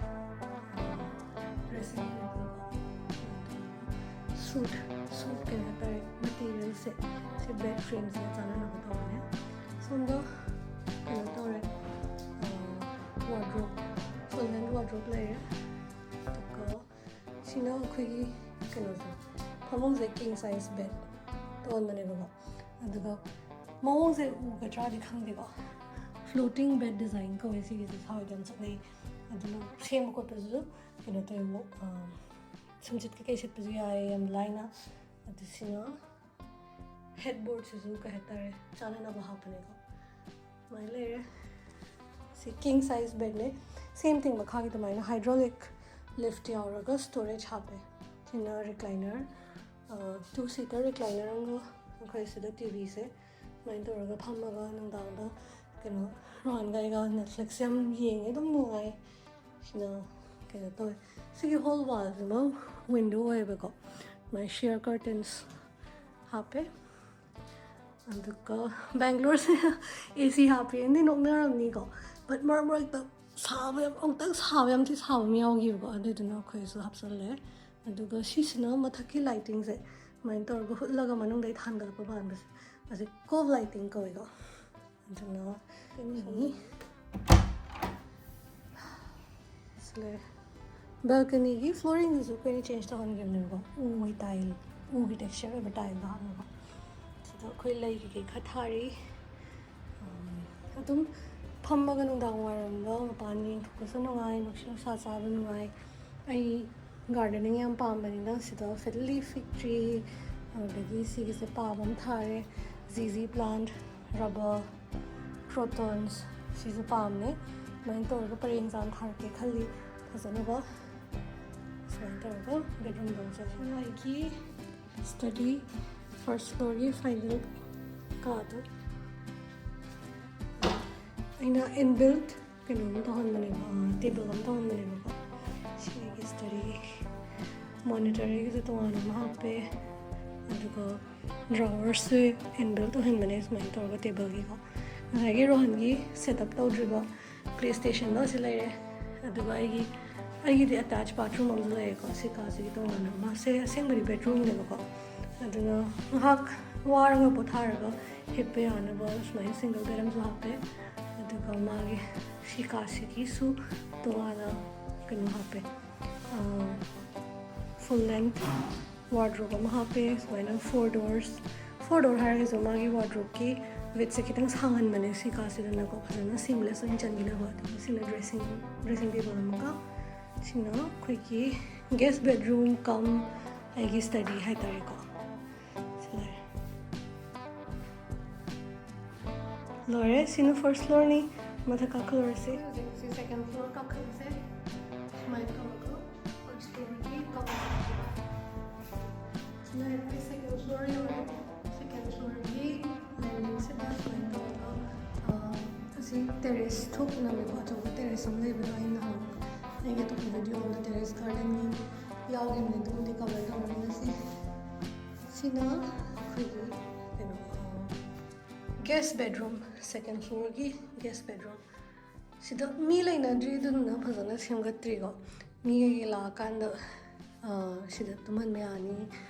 ꯗ꯭ꯔꯦꯁꯤꯡ ꯇꯦꯕꯜꯒ ꯁꯨꯠ, ꯁꯨꯠ ꯀꯩꯅꯣ ꯍꯥꯏꯇꯥꯔꯦ, ꯃꯦꯇꯤꯔꯤꯌꯦꯜꯁꯦ ꯁꯤ ꯕꯦꯗ ꯐ꯭ꯔꯦꯝꯁꯤꯒ ꯆꯥꯟꯅꯅꯕ ꯇꯧꯕꯅꯦ꯫ ꯁꯣꯝꯗ ꯀꯩꯅꯣ ꯇꯧꯔꯦ, ꯋꯥꯔꯗ꯭ꯔꯣꯞ, ꯐꯨꯜ ꯂꯦꯟ ꯋꯥꯔꯗ꯭ꯔꯣꯞ ꯂꯩꯔꯦ꯫ ꯑꯗꯨꯒ ꯁꯤꯅ ꯑꯩꯈꯣꯏꯒꯤ ꯀꯩꯅꯣꯁꯦ, ꯐꯃꯨꯡꯁꯦ ꯀꯤꯡ ꯁꯥꯏꯖ ꯕꯦꯗ ꯇꯧꯍꯟꯕꯅꯦꯕꯀꯣ꯫ ꯑꯗꯨꯒ ꯃꯑꯣꯡꯁꯦ ꯎꯒꯗ꯭ꯔꯥꯗꯤ ꯈꯪꯗꯦꯀꯣ, ꯐ꯭ꯂꯣꯇꯤꯡ ꯕꯦꯗ ꯗꯤꯖꯥꯏꯟ ꯀꯧꯋꯦ ꯁꯤꯒꯤꯁꯦ, ꯁꯥꯎꯠ ꯌꯥꯝ ꯆꯠꯅꯩ꯫ ꯑꯗꯨꯅ ꯁꯦꯝꯕ ꯈꯣꯠꯄꯁꯨ ꯀꯩꯅꯣ ꯇꯧꯋꯦꯕ, ꯁꯨꯝꯆꯤꯠ ꯀꯩꯀꯩ ꯁꯤꯠꯄꯁꯨ ꯌꯥꯏ ꯌꯥꯝ ꯂꯥꯏꯅ꯫ ꯑꯗꯨ ꯁꯤꯅ ꯍꯦꯗꯕꯣꯔꯗꯁꯤꯁꯨ ꯀꯩ ꯍꯥꯏꯇꯥꯔꯦ, ꯆꯥꯅꯅꯕ ꯍꯥꯞꯄꯅꯦꯀꯣ꯫ ꯁꯨꯃꯥꯏꯅ ꯂꯩꯔꯦ꯫ ꯁꯤ ꯀꯤꯡ ꯁꯥꯏꯖ ꯕꯦꯗꯅꯦ꯫ ꯁꯦꯝ ꯊꯤꯡ ꯃꯈꯥꯒꯤ ꯑꯗꯨꯃꯥꯏꯅ ꯍꯥꯏꯗ꯭ꯔꯣꯂꯤꯛ ꯂꯤꯐ ꯌꯥꯎꯔꯒ ꯁ꯭ꯇꯣꯔꯦꯖ ꯍꯥꯞꯄꯦ꯫ ꯁꯤꯅ ꯔꯤꯀ꯭ꯂꯥꯏꯅꯔ, ꯇꯨ ꯁꯤꯇꯔ ꯔꯤꯀ꯭ꯂꯥꯏꯅꯔ ꯑꯃꯒ ꯑꯩꯈꯣꯏ ꯁꯤꯗ ꯇꯤ ꯚꯤꯁꯦ ꯁꯨꯃꯥꯏꯅ ꯇꯧꯔꯒ ꯐꯝꯃꯒ ꯅꯨꯡꯗꯥꯡꯗ ꯀꯩꯅꯣ ꯔꯣꯍꯥꯟꯒ ꯑꯩꯒ ꯅꯦꯠꯐ꯭ꯂꯤꯛꯁ ꯌꯥꯝ ꯌꯦꯡꯉꯦ, ꯑꯗꯨꯝ ꯅꯨꯡꯉꯥꯏ꯫ ꯁꯤꯅ ꯀꯩꯅꯣ ꯇꯧꯋꯦ, ꯁꯤꯒꯤ ꯍꯣꯜ ꯋꯥꯜꯁꯤꯃ ꯋꯤꯟꯗꯣ ꯑꯣꯏꯌꯦꯕꯀꯣ, ꯃꯥꯏ ꯁꯤꯌꯔ ꯀꯔꯇꯦꯟꯁ ꯍꯥꯞꯄꯦ꯫ ꯑꯗꯨꯒ ꯕꯦꯡꯒ꯭ꯂꯣꯔꯁꯦ ꯑꯦ ꯁꯤ ꯍꯥꯞꯄꯦꯅꯗꯤ ꯅꯣꯛꯅꯔꯝꯅꯤꯀꯣ, ꯕꯠ ꯃꯔꯛ ꯃꯔꯛꯇ ꯁꯥꯕ ꯌꯥꯝ, ꯑꯃꯨꯛꯇꯪ ꯁꯥꯕ ꯌꯥꯝ ꯊꯤ ꯁꯥꯕ ꯑꯃ ꯌꯥꯎꯈꯤꯕꯀꯣ, ꯑꯗꯨꯗꯨꯅ ꯑꯩꯈꯣꯏꯁꯨ ꯍꯥꯞꯆꯜꯂꯦ꯫ ꯑꯗꯨꯒ ꯁꯤꯁꯤꯅ ꯃꯊꯛꯀꯤ ꯂꯥꯏꯇꯤꯡꯁꯦ ꯁꯨꯃꯥꯏꯅ ꯇꯧꯔꯒ ꯍꯨꯠꯂꯒ ꯃꯅꯨꯡꯗꯒꯤ ꯊꯥꯟꯒꯠꯂꯛꯄ ꯄꯥꯟꯕꯁꯦ, ꯑꯁꯤ ꯀꯣꯞ ꯂꯥꯏꯇꯤꯡ ꯀꯧꯋꯦꯀꯣ꯫ ꯑꯗꯨꯅ ꯑꯅꯤ ꯁꯤ ꯂꯩꯔꯦ꯫ ꯕꯦꯜꯀꯅꯤꯒꯤ ꯐ꯭ꯂꯣꯔꯤꯡꯗꯨꯁꯨ ꯑꯩꯈꯣꯏꯅ ꯆꯦꯟꯖ ꯇꯧꯍꯟꯈꯤꯕꯅꯦꯕꯀꯣ, ꯎ ꯃꯣꯏ ꯇꯥꯏꯜ ꯎꯒꯤ ꯇꯦꯛꯁꯆꯔ ꯑꯣꯏꯕ ꯇꯥꯏꯜꯗꯣ ꯍꯥꯞꯅꯕ꯫ ꯁꯤꯗ ꯑꯩꯈꯣꯏ ꯂꯩ ꯀꯩꯀꯩ ꯈꯔ ꯊꯥꯔꯤ꯫ ꯎꯝ, ꯑꯗꯨꯝ ꯐꯝꯃꯒ ꯅꯨꯡꯗꯥꯡ ꯋꯥꯏꯔꯝꯗ ꯃꯄꯥꯟ ꯌꯦꯡꯊꯣꯛꯄꯁꯨ ꯅꯨꯡꯉꯥꯏ, ꯅꯨꯡꯁꯤꯠ ꯅꯨꯡꯁꯥ ꯆꯥꯕ ꯅꯨꯡꯉꯥꯏ꯫ ꯑꯩ ꯒꯥꯔꯗꯦꯅꯤꯡ ꯌꯥꯝ ꯄꯥꯝꯕꯅꯤꯅ ꯁꯤꯗ ꯐꯤꯗ ꯂꯤꯐ, ꯐꯤꯛ ꯇ꯭ꯔꯤ, ꯑꯗꯨꯗꯒꯤ ꯁꯤꯒꯤꯁꯦ ꯄꯥꯝ ꯑꯃ ꯊꯥꯔꯦ, ꯖꯤꯖꯤ ꯄ꯭ꯂꯥꯟꯠ, ꯔꯕꯔ, ꯀ꯭ꯔꯣꯇꯣꯟꯁ, ꯁꯤꯁꯨ ꯄꯥꯝꯃꯦ꯫ ꯑꯗꯨꯃꯥꯏꯅ ꯇꯧꯔꯒ ꯄꯔꯦꯡ ꯆꯥꯝ ꯊꯥꯔꯛꯀꯦ ꯈꯜꯂꯤ ꯐꯖꯅꯕ꯫ ꯁꯨꯃꯥꯏꯅ ꯇꯧꯔꯒ ꯕꯦꯠꯔꯨꯝꯗ ꯑꯃꯨꯛ ꯆꯠꯂꯁꯤ꯫ ꯑꯩꯒꯤ ꯁ꯭ꯇꯗꯤ ꯐꯥꯔꯁ ꯐ꯭ꯂꯣꯔꯒꯤ ꯐꯥꯏꯅꯦꯜ ꯀꯥꯗꯣ ꯑꯩꯅ ꯏꯟꯕꯤꯜꯠ ꯀꯩꯅꯣ ꯑꯃ ꯇꯧꯍꯟꯕꯅꯦꯕ, ꯇꯦꯕꯜ ꯑꯃ ꯇꯧꯍꯟꯕꯅꯦꯕꯀꯣ꯫ ꯁꯤ ꯑꯩꯒꯤ ꯁ꯭ꯇꯗꯤ ꯃꯣꯅꯤꯇꯔꯒꯤꯁꯨ ꯇꯣꯉꯥꯟꯅ ꯑꯃ ꯍꯥꯞꯄꯦ, ꯑꯗꯨꯒ ꯗ꯭ꯔꯥꯋꯔꯁꯁꯦ ꯏꯟꯕꯤꯜꯠ ꯑꯣꯏꯍꯟꯕꯅꯦ ꯁꯨꯃꯥꯏꯅ ꯇꯧꯔꯒ ꯇꯦꯕꯜꯒꯤꯀꯣ꯫ ꯉꯁꯥꯏꯒꯤ ꯔꯣꯍꯟꯒꯤ ꯁꯦꯠ ꯑꯞ ꯇꯧꯗ꯭ꯔꯤꯕ ꯄ꯭ꯂꯦ ꯁ꯭ꯇꯦꯁꯟꯗꯣ ꯑꯁꯤ ꯂꯩꯔꯦ꯫ ꯑꯗꯨꯒ ꯑꯩꯒꯤ, ꯑꯩꯒꯤꯗꯤ ꯑꯦꯇꯥꯆ ꯕꯥꯊꯔꯨꯝ ꯑꯃꯁꯨ ꯂꯩꯔꯦꯀꯣ, ꯁꯤ ꯀꯥꯁꯤꯒꯤ ꯇꯣꯉꯥꯟꯅ꯫ ꯃꯥꯁꯦ ꯑꯁꯦꯡꯕꯗꯤ ꯕꯦꯠꯔꯨꯝꯅꯦꯕꯀꯣ, ꯑꯗꯨꯅ ꯉꯥꯏꯍꯥꯛ ꯋꯥꯔꯒ ꯄꯣꯊꯥꯔꯒ ꯍꯤꯞꯄ ꯌꯥꯅꯕ ꯁꯨꯃꯥꯏꯅ ꯁꯤꯡꯒꯜ ꯕꯦꯠ ꯑꯃꯁꯨ ꯍꯥꯞꯄꯦ꯫ ꯑꯗꯨꯒ ꯃꯥꯒꯤ ꯁꯤ ꯀꯥꯁꯤꯒꯤꯁꯨ ꯇꯣꯉꯥꯟꯅ ꯀꯩꯅꯣ ꯍꯥꯞꯄꯦ, ꯐꯨꯜ ꯂꯦꯟꯊ ꯋꯥꯔꯗ꯭ꯔꯣꯞ ꯑꯃ ꯍꯥꯞꯄꯦ꯫ ꯁꯨꯃꯥꯏꯅ ꯐꯣꯔ ꯗꯣꯔꯁ, ꯐꯣꯔ ꯗꯣꯔ ꯍꯥꯏꯔꯒꯁꯨ ꯃꯥꯒꯤ ꯋꯥꯔꯗ꯭ꯔꯣꯞꯀꯤ ꯋꯤꯠꯁꯦ ꯈꯤꯇꯪ ꯁꯥꯡꯍꯟꯕꯅꯦ ꯁꯤ ꯀꯥꯁꯤꯗꯅꯀꯣ, ꯐꯖꯅ ꯁꯤꯝꯂꯦꯁ ꯑꯣꯏꯅ ꯆꯟꯈꯤꯅꯕ꯫ ꯑꯗꯨꯒ ꯁꯤꯅ ꯗ꯭ꯔꯦꯁꯤꯡ, ꯗ꯭ꯔꯦꯁꯤꯡ ꯇꯦꯕꯜ ꯑꯃꯒ, ꯁꯤꯅ ꯑꯩꯈꯣꯏꯒꯤ ꯒꯦꯁ ꯕꯦꯠꯔꯨꯝ ꯀꯝ ꯑꯩꯒꯤ ꯁ꯭ꯇꯗꯤ ꯍꯥꯏꯇꯥꯔꯦꯀꯣ꯫ ꯁꯤ ꯂꯩꯔꯦ꯫ ꯂꯣꯏꯔꯦ, ꯁꯤꯅ ꯐꯥꯔꯁ ꯐ꯭ꯂꯣꯔꯅꯤ꯫ ꯃꯊꯛ ꯀꯥꯈꯠꯂꯨꯔꯁꯤ꯫ ꯍꯧꯖꯤꯛ ꯁꯤ ꯁꯦꯀꯦꯟ ꯐ꯭ꯂꯣꯔ ꯀꯥꯈꯠꯂꯁꯦ꯫ ꯁꯨꯃꯥꯏꯅ ꯇꯧꯔꯒ ꯐꯥꯔꯁ ꯐ꯭ꯂꯣꯔꯒꯤ ꯀꯥꯈꯠꯂꯛꯄ꯫ ꯁꯤꯅ ꯑꯩꯈꯣꯏ ꯁꯦꯀꯦꯟ ꯐ꯭ꯂꯣꯔ ꯌꯧꯔꯦ꯫ ꯁꯦꯀꯦꯟ ꯐ꯭ꯂꯣꯔꯒꯤ ꯂꯦꯟꯗꯤꯡꯁꯤꯗ ꯁꯨꯃꯥꯏꯅ ꯇꯧꯔꯒ, ꯑ, ꯑꯁꯤ ꯇꯦꯔꯦꯁ ꯊꯣꯛꯅꯕꯀꯣ, ꯑꯆꯧꯕ ꯇꯦꯔꯦꯁ ꯑꯃ ꯂꯩꯕꯗꯣ ꯑꯩ ꯅꯍꯥꯟ ꯑꯩꯒꯤ ꯑꯇꯣꯞꯄ ꯚꯤꯗꯤꯑꯣ ꯑꯃꯗ ꯇꯦꯔꯦꯁ ꯒꯥꯔꯗꯦꯟꯒꯤ ꯌꯥꯎꯈꯤꯕꯅꯦ, ꯑꯗꯨꯃꯗꯤ ꯀꯚꯔ ꯇꯧꯔꯅꯤ ꯉꯁꯤ꯫ ꯁꯤꯅ ꯑꯩꯈꯣꯏꯒꯤ ꯀꯩꯅꯣ, ꯒꯦꯁ ꯕꯦꯗꯔꯨꯝ, ꯁꯦꯀꯦꯟ ꯐ꯭ꯂꯣꯔꯒꯤ ꯒꯦꯁ ꯕꯦꯗꯔꯨꯝ꯫ ꯁꯤꯗ ꯃꯤ ꯂꯩꯅꯗ꯭ꯔꯤ, ꯑꯗꯨꯗꯨꯅ ꯐꯖꯅ ꯁꯦꯝꯒꯠꯇ꯭ꯔꯤꯀꯣ꯫ ꯃꯤ ꯀꯩꯀꯩ ꯂꯥꯛꯑꯀꯥꯟꯗ, ꯑ, ꯁꯤꯗ ꯇꯨꯝꯍꯟꯕ ꯌꯥꯅꯤ,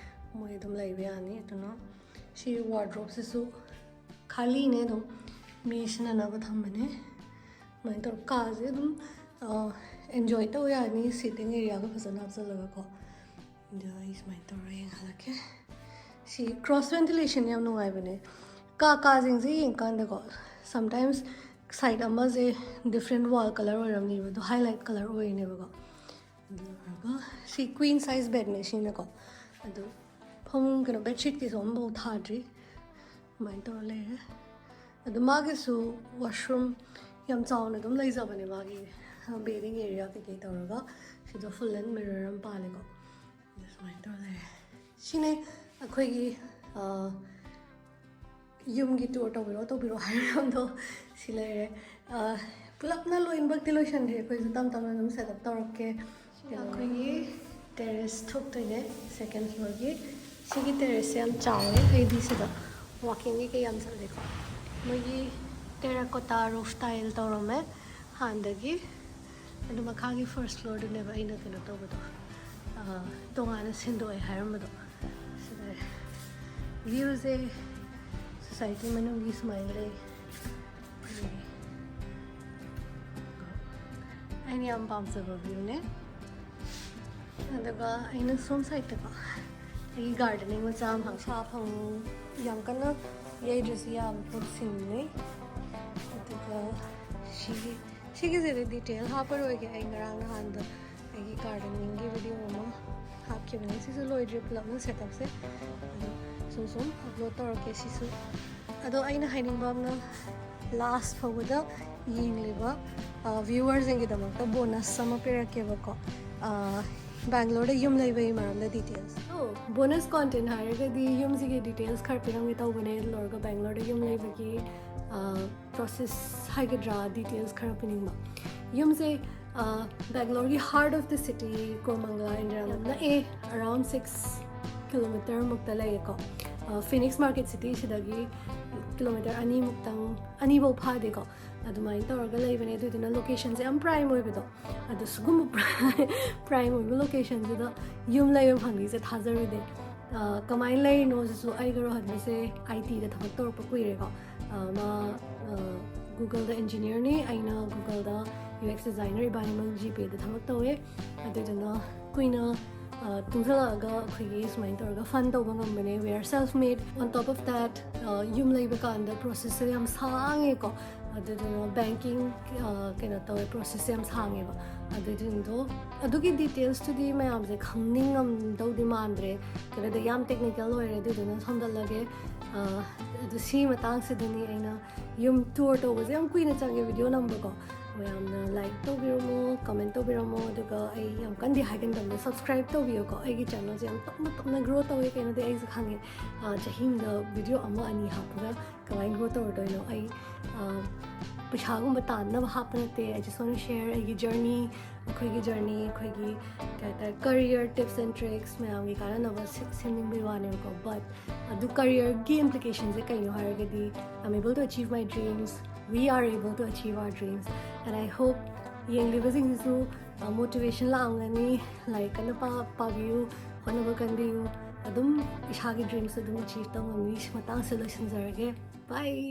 ꯃꯣꯏ ꯑꯗꯨꯝ ꯂꯩꯕ ꯌꯥꯅꯤ꯫ ꯑꯗꯨꯅ ꯁꯤ ꯋꯥꯔꯗ꯭ꯔꯣꯞꯁꯤꯁꯨ ꯈꯥꯂꯤꯅꯦ, ꯑꯗꯨꯝ ꯃꯤ ꯁꯤꯖꯤꯟꯅꯅꯕ ꯊꯝꯕꯅꯦ꯫ ꯑꯗꯨꯃꯥꯏꯅ ꯇꯧꯔ ꯀꯥꯁꯦ ꯑꯗꯨꯝ, ꯑ, ꯑꯦꯟꯖꯣꯏ ꯇꯧ ꯌꯥꯅꯤ, ꯁꯤꯇꯤꯡ ꯑꯦꯔꯤꯌꯥꯒ ꯐꯖꯅ ꯍꯥꯞꯆꯜꯂꯒꯀꯣ꯫ ꯑꯗꯣ ꯑꯩ ꯁꯨꯃꯥꯏꯅ ꯇꯧꯔꯒ ꯌꯦꯡꯍꯜꯂꯛꯀꯦ꯫ ꯁꯤ ꯀ꯭ꯔꯣꯁ ꯚꯦꯟꯇꯤꯂꯦꯁꯟ ꯌꯥꯝ ꯅꯨꯡꯉꯥꯏꯕꯅꯦ꯫ ꯀꯥ ꯀꯥꯁꯤꯡꯁꯦ ꯌꯦꯡꯀꯥꯟꯗꯀꯣ, ꯁꯝꯇꯥꯏꯝꯁ ꯁꯥꯏꯠ ꯑꯃꯁꯦ ꯗꯤꯐ꯭ꯔꯦꯟ ꯋꯥꯜ ꯀꯂꯔ ꯑꯣꯏꯔꯝꯅꯦꯕ, ꯑꯗꯣ ꯍꯥꯏꯂꯥꯏꯠ ꯀꯂꯔ ꯑꯣꯏꯔꯤꯅꯦꯕꯀꯣ꯫ ꯑꯗꯨꯒ ꯁꯤ ꯀ꯭ꯋꯤꯟ ꯁꯥꯏꯖ ꯕꯦꯗꯅꯦ ꯁꯤꯅꯀꯣ꯫ ꯑꯗꯣ ꯐꯃꯨꯡ, ꯀꯩꯅꯣ, ꯕꯦꯗꯁꯤꯠꯀꯤꯁꯨ ꯑꯃꯐꯥꯎ ꯊꯥꯗ꯭ꯔꯤ꯫ ꯑꯗꯨꯃꯥꯏꯅ ꯇꯧꯔ ꯂꯩꯔꯦ꯫ ꯑꯗꯣ ꯃꯥꯒꯤꯁꯨ ꯋꯥꯁꯔꯨꯝ ꯌꯥꯝ ꯆꯥꯎꯅ ꯑꯗꯨꯝ ꯂꯩꯖꯕꯅꯦ, ꯃꯥꯒꯤ ꯕꯦꯗꯤꯡ ꯑꯦꯔꯤꯌꯥ ꯀꯩꯀꯩ ꯇꯧꯔꯒ꯫ ꯁꯤꯗ ꯐꯨꯜ ꯂꯦꯟ ꯃꯤꯔꯔ ꯑꯃ ꯄꯥꯜꯂꯦꯀꯣ꯫ ꯑꯗꯨ ꯁꯨꯃꯥꯏꯅ ꯇꯧꯔ ꯂꯩꯔꯦ꯫ ꯁꯤꯅꯦ ꯑꯩꯈꯣꯏꯒꯤ, ꯑ, ꯌꯨꯝꯒꯤ ꯇꯨꯔ ꯇꯧꯕꯤꯔꯣ, ꯇꯧꯕꯤꯔꯣ ꯍꯥꯏꯔꯝꯗꯣ꯫ ꯁꯤ ꯂꯩꯔꯦ꯫ ꯑ, ꯄꯨꯂꯞꯅ ꯂꯣꯏꯅꯃꯛꯇꯤ ꯂꯣꯏꯁꯟꯗ꯭ꯔꯤ, ꯑꯩꯈꯣꯏꯁꯨ ꯇꯞ ꯇꯞꯅ ꯑꯗꯨꯝ ꯁꯦꯠ ꯑꯞ ꯇꯧꯔꯛꯀꯦ꯫ ꯑꯩꯈꯣꯏꯒꯤ ꯇꯦꯔꯦꯁ ꯊꯣꯛꯇꯣꯏꯅꯦ, ꯁꯦꯀꯦꯟ ꯐ꯭ꯂꯣꯔꯒꯤ꯫ ꯁꯤꯒꯤ ꯇꯦꯔꯦꯁꯁꯦ ꯌꯥꯝ ꯆꯥꯎꯋꯦ, ꯑꯩꯗꯤ ꯁꯤꯗ ꯋꯥꯀꯤꯡꯒꯤ ꯀꯩ ꯌꯥꯝ ꯆꯠꯂꯦꯀꯣ꯫ ꯃꯣꯏꯒꯤ ꯇꯦꯔꯥꯀꯣꯇꯥ ꯔꯨꯐ ꯇꯥꯏꯜ ꯇꯧꯔꯝꯃꯦ ꯍꯥꯟꯅꯗꯒꯤ꯫ ꯑꯗꯨ ꯃꯈꯥꯒꯤ ꯐꯥꯔꯁ ꯐ꯭ꯂꯣꯔꯗꯨꯅꯦꯕ ꯑꯩꯅ ꯀꯩꯅꯣ ꯇꯧꯕꯗꯣ, ꯑ, ꯇꯣꯉꯥꯟꯅ ꯁꯦꯡꯗꯣꯛꯑꯦ ꯍꯥꯏꯔꯝꯕꯗꯣ꯫ ꯁꯤꯗ ꯚ꯭ꯌꯨꯁꯦ ꯁꯣꯁꯥꯏꯇꯤ ꯃꯅꯨꯡꯒꯤ ꯁꯨꯃꯥꯏꯅ ꯂꯩ꯫ ꯑꯩꯅ ꯌꯥꯝ ꯄꯥꯝꯖꯕ ꯚ꯭ꯌꯨꯅꯦ꯫ ꯑꯗꯨꯒ ꯑꯩꯅ ꯁꯣꯝ ꯁꯥꯏꯠꯇꯀꯣ, ꯑꯩꯒꯤ ꯒꯥꯔꯗꯦꯅꯤꯡ ꯃꯆꯥ ꯑꯃ ꯍꯥꯡ-, ꯁꯥ ꯐꯪ ꯌꯥꯝ ꯀꯟꯅ ꯌꯩꯗ꯭ꯔꯁꯨ ꯌꯥꯕ ꯄꯣꯠꯁꯤꯡꯅꯤ꯫ ꯑꯗꯨꯒ ꯁꯤꯒꯤ, ꯁꯤꯒꯤꯁꯤꯗꯤ ꯗꯤꯇꯦꯜ ꯍꯥꯞꯄꯔꯣꯏꯒꯦ, ꯑꯩ ꯉꯔꯥꯡ ꯅꯍꯥꯟꯗ ꯑꯩꯒꯤ ꯒꯥꯔꯗꯦꯅꯤꯡꯒꯤ ꯚꯤꯗꯤꯑꯣ ꯑꯃ ꯍꯥꯞꯈꯤꯕꯅꯦ꯫ ꯁꯤꯁꯨ ꯂꯣꯏꯗ꯭ꯔꯤ ꯄꯨꯂꯞꯅ ꯁꯦꯠ ꯑꯞꯁꯦ, ꯑꯗꯣ ꯁꯨꯝ ꯁꯨꯝ ꯑꯞꯂꯣꯗ ꯇꯧꯔꯛꯀꯦ ꯁꯤꯁꯨ꯫ ꯑꯗꯣ ꯑꯩꯅ ꯍꯥꯏꯅꯤꯡꯕ ꯑꯃꯅ, ꯂꯥꯁ ꯐꯥꯎꯕꯗ ꯌꯦꯡꯂꯤꯕ, ꯑ, ꯚ꯭ꯌꯨꯋꯔꯁꯤꯡꯒꯤꯗꯃꯛꯇ ꯕꯣꯅꯁ ꯑꯃ ꯄꯤꯔꯛꯀꯦꯕꯀꯣ꯫ ꯑ, ꯕꯦꯡꯒ꯭ꯂꯣꯔꯗ ꯌꯨꯝ ꯂꯩꯕꯒꯤ ꯃꯔꯝꯗ ꯗꯤꯇꯦꯜꯁ꯫ ꯑꯣ, ꯕꯣꯅꯁ ꯀꯣꯟꯇꯦꯟ ꯍꯥꯏꯔꯒꯗꯤ ꯌꯨꯝꯁꯤꯒꯤ ꯗꯤꯇꯦꯜꯁ ꯈꯔ ꯄꯤꯔꯝꯒꯦ ꯇꯧꯕꯅꯦ, ꯂꯣꯏꯔꯒ ꯕꯦꯡꯒ꯭ꯂꯣꯔꯗ ꯌꯨꯝ ꯂꯩꯕꯒꯤ, ꯑ, ꯄ꯭ꯔꯣꯁꯦꯁ ꯍꯥꯏꯒꯗ꯭ꯔꯥ, ꯗꯤꯇꯦꯜꯁ ꯈꯔ ꯄꯤꯅꯤꯡꯕ꯫ ꯌꯨꯝꯁꯦ, ꯑ, ꯕꯦꯡꯒ꯭ꯂꯣꯔꯒꯤ heart of the city, ꯀꯣꯔꯃꯪꯒꯂꯥ area ꯌꯥꯝ ꯅꯛꯑꯦ, around six kilometre ꯃꯨꯛꯇ ꯂꯩꯌꯦꯀꯣ꯫ ꯑ, ꯐꯤꯅꯤꯛꯁ ꯃꯥꯔꯀꯦꯠ ꯁꯤꯇꯤꯁꯤꯗꯒꯤ ꯀꯤꯂꯣꯃꯤꯇꯔ ꯑꯅꯤꯃꯨꯛꯇꯪ, ꯑꯅꯤꯐꯧ ꯐꯥꯗꯦꯀꯣ꯫ ꯑꯗꯨꯃꯥꯏꯅ ꯇꯧꯔꯒ ꯂꯩꯕꯅꯦ꯫ ꯑꯗꯨꯗꯨꯅ ꯂꯣꯀꯦꯁꯟꯁꯦ ꯌꯥꯝ ꯄ꯭ꯔꯥꯏꯝ ꯑꯣꯏꯕꯗꯣ, ꯑꯗꯣ ꯁꯤꯒꯨꯝꯕ ꯄ꯭ꯔꯥꯏꯝ ꯑꯣꯏꯕ ꯂꯣꯀꯦꯁꯟꯁꯤꯗ ꯌꯨꯝ ꯂꯩꯕ ꯐꯪꯅꯤꯁꯦ ꯊꯥꯖꯔꯨꯗꯦ꯫ ꯑ, ꯀꯃꯥꯏꯅ ꯂꯩꯔꯤꯅꯣ ꯁꯤꯁꯨ, ꯑꯩꯒ ꯔꯣꯍꯟꯒꯁꯦ ꯑꯥꯏ ꯇꯤꯗ ꯊꯕꯛ ꯇꯧꯔꯛꯄ ꯀꯨꯏꯔꯦꯀꯣ꯫ ꯑ, ꯃꯥ, ꯑ, ꯒꯨꯒꯜꯗ ꯏꯟꯖꯤꯅꯤꯌꯔꯅꯤ, ꯑꯩꯅ ꯒꯨꯒꯜꯗ ꯌꯨ ꯑꯦꯛꯁ ꯗꯤꯖꯥꯏꯅꯔ, ꯏꯕꯥꯅꯤꯃꯛ ꯖꯤꯄꯦꯗ ꯊꯕꯛ ꯇꯧꯋꯦ꯫ ꯑꯗꯨꯗꯨꯅ ꯀꯨꯏꯅ ꯇꯨꯡꯁꯤꯜꯂꯛꯑꯒ ꯑꯩꯈꯣꯏꯒꯤ ꯁꯨꯃꯥꯏꯅ ꯇꯧꯔꯒ fund ꯇꯧꯕ ꯉꯝꯕꯅꯦ꯫ We are self made. On top of that, ꯌꯨꯝ ꯂꯩꯕ ꯀꯥꯟꯗ processꯁꯦ ꯌꯥꯝ ꯁꯥꯡꯉꯦꯀꯣ꯫ ꯑꯗꯨꯗꯨꯅ banking ꯀꯩꯅꯣ ꯇꯧꯋꯦ, processꯁꯦ ꯌꯥꯝ ꯁꯥꯡꯉꯦꯕ꯫ ꯑꯗꯨꯗꯨꯗꯣ, ꯑꯗꯨꯒꯤ detailsꯇꯨꯗꯤ ꯃꯌꯥꯝꯁꯦ ꯈꯪꯅꯤꯡꯉꯝꯗꯧꯗꯤ ꯃꯥꯟꯗ꯭ꯔꯦ, ꯀꯩꯅꯣꯗ ꯌꯥꯝ technical ꯑꯣꯏꯔꯦ꯫ ꯑꯗꯨꯗꯨꯅ ꯁꯣꯝꯗꯠꯂꯒꯦ꯫ ꯑꯗꯨ ꯁꯤ ꯃꯇꯥꯡꯁꯤꯗꯅꯤ ꯑꯩꯅ ꯌꯨꯝ tour ꯇꯧꯕꯁꯦ ꯌꯥꯝ ꯀꯨꯏꯅ ꯆꯪꯉꯦ video ꯅꯝꯕꯀꯣ꯫ ꯃꯌꯥꯝꯅ like ꯇꯧꯕꯤꯔꯝꯃꯣ, comment ꯇꯧꯕꯤꯔꯝꯃꯣ, ꯑꯗꯨꯒ ꯑꯩ ꯌꯥꯝ ꯀꯟꯗꯤ ꯍꯥꯏꯒꯟꯗꯕꯅꯦ, subscribe ꯇꯧꯕꯤꯌꯨꯀꯣ꯫ ꯑꯩꯒꯤ channelꯁꯦ ꯌꯥꯝ ꯇꯞꯅ ꯇꯞꯅ grow ꯇꯧꯋꯦ꯫ ꯀꯩꯅꯣꯗꯤ ꯑꯩꯁꯨ ꯈꯪꯉꯦ, ꯆꯍꯤ ꯑꯃꯗ video ꯑꯃ ꯑꯅꯤ ꯍꯥꯞꯄꯒ ꯀꯃꯥꯏꯅ grow ꯇꯧꯔꯗꯣꯏꯅꯣ? ꯑꯩ ꯄꯩꯁꯥꯒꯨꯝꯕ ꯇꯥꯟꯅꯕ ꯍꯥꯞꯄ ꯅꯠꯇꯦ꯫ I just want to share ꯑꯩꯒꯤ journey, ꯑꯩꯈꯣꯏꯒꯤ journey, ꯑꯩꯈꯣꯏꯒꯤ ꯀꯩ ꯍꯥꯏꯇꯥꯔꯦ, career tips and tricks ꯃꯌꯥꯝꯒꯤ ꯀꯥꯟꯅꯅꯕ ꯁꯦꯝꯅꯤꯡꯕꯒꯤ ꯋꯥꯅꯦꯕꯀꯣ꯫ But ꯑꯗꯨ careerꯒꯤ implicationꯁꯦ ꯀꯩꯅꯣ ꯍꯥꯏꯔꯒꯗꯤ, I'm able to achieve my dreams, we are able to achieve our dreams, and I hope ꯌꯦꯡꯂꯤꯕꯁꯤꯡꯁꯤꯁꯨ motivation ꯂꯥꯛꯑꯝꯒꯅꯤ꯫ ꯂꯥꯏꯔꯤꯛ ꯀꯟꯅ ꯄꯥꯕꯤꯌꯨ, ꯍꯣꯠꯅꯕ ꯀꯟꯕꯤꯌꯨ, ꯑꯗꯨꯝ ꯏꯁꯥꯒꯤ dreams ꯑꯗꯨꯝ achieve ꯇꯧꯉꯝꯅꯤ꯫ ꯁꯤ ꯃꯇꯥꯡꯁꯤꯗ ꯂꯣꯏꯁꯤꯟꯖꯔꯒꯦ꯫ Bye.